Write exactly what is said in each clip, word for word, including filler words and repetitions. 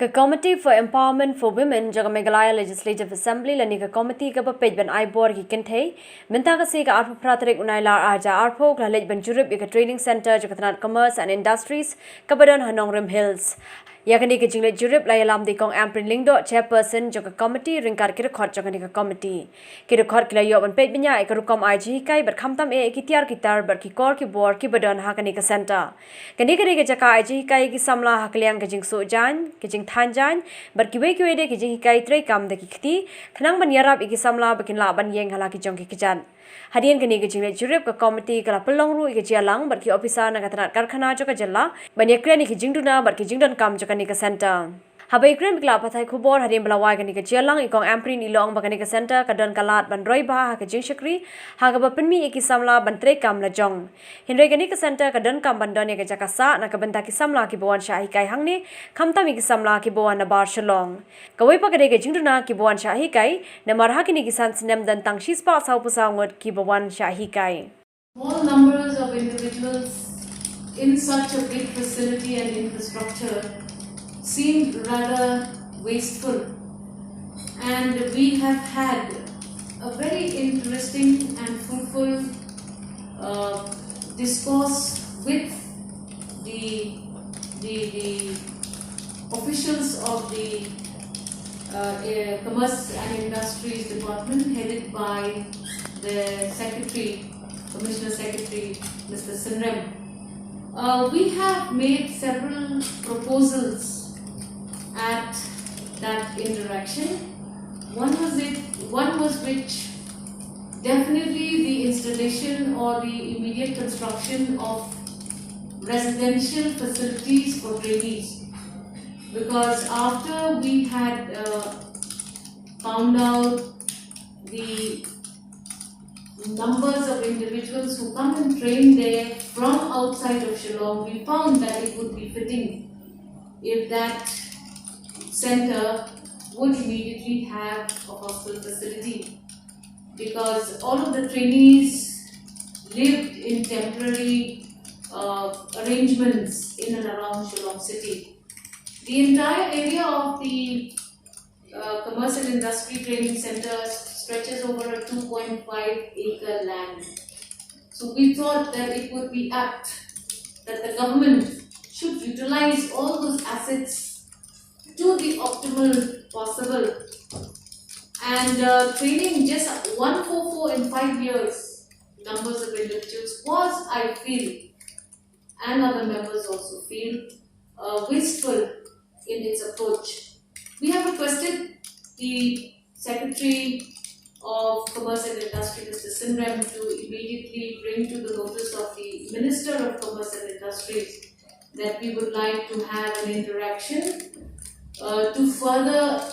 Ka Committee for Empowerment for Women jong ka Meghalaya Legislative Assembly lane ka committee kaba peit ban ai bor ïa ki kynthei, mynta ka sngi ka arphew phra tarik u Nailar arhajar arphew ka la leit ban jurip ïa ka training centre jong ka tnat Commerce and Industries kaba don ha Nongrim Hills. Ïa kane ka jingleit jurip la ïalam da i Kong Ampareen Lyngdoh, chairperson jong ka committee, ryngkat ki dkhot jong kane ka committee. Ki dkhot ki la ïoh ban peit bniah ïa ka rukom ai jinghikai bad khamtam eh ïa ki tiar ki tar bad ki kor ki bor kiba don ha kane ka centre. Kane ka dei ka jaka ai jinghikai ïa ki samla ha ka liang ka jingsuh jaiñ, ka jingthaw jaiñ bad kiwei kiwei de ki jinghikai treikam da ki kti, khnang ban ïarap ïa ki samla ba kin lah ban ïeng ha la ki jong ki kjat. Hadien kane ka jingleit jurip, ka committee ka la pynlong ruh ïa ka jingïalang bad ki ophisar na ka tnat karkhana jong ka jylla ban ïakren ïa ki jingduna bad ki jingdonkam jong kane ka centre. Haba ïakren bad ki lad pathai khubor hadien ba la wai kane ka jingïalang, i Kong Ampareen i la ong ba kane ka centre ka don ka lad ban roi bha ha ka jingshakri, ha kaba pynmih ïa ki samla ban treikam lajong. Hynrei kane ka centre ka donkam ban don ïa ka jaka sah na ka bynta ki samla kiba wan shah hikai hangne, khamtam ïa ki samla kiba wan nabar Shillong. Kawei pat ka dei ka jingduna kiba wan shah hikai, namar ha kine ki san snem don tang shispah sawphew saw ngut kiba wan shah hikai. Small numbers of individuals in such a big facility and infrastructure seemed rather wasteful, and we have had a very interesting and fruitful uh, discourse with the, the, the officials of the uh, uh, Commerce and Industries Department, headed by the Secretary, Commissioner Secretary, Mister Sinrem. Uh, we have made several proposals at that interaction. One was it, one was which definitely the installation or the immediate construction of residential facilities for trainees. Because after we had uh, found out the numbers of individuals who come and train there from outside of Shillong, we found that it would be fitting if that center would immediately have a hostel facility, because all of the trainees lived in temporary uh, arrangements in and around Shillong city. The entire area of the uh, Commerce and Industry Training Center stretches over a two point five acre land. So we thought that it would be apt that the government should utilize all those assets to the optimal possible. And uh, training just one four four in five years, numbers of individuals was, I feel, and other members also feel, uh, wasteful in its approach. We have requested the Secretary of Commerce and Industry, Mister Sinrem, to immediately bring to the notice of the Minister of Commerce and Industries that we would like to have an interaction uh, to further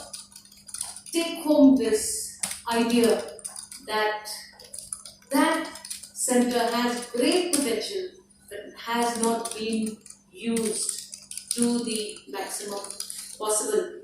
take home this idea that that center has great potential but has not been used to the maximum possible.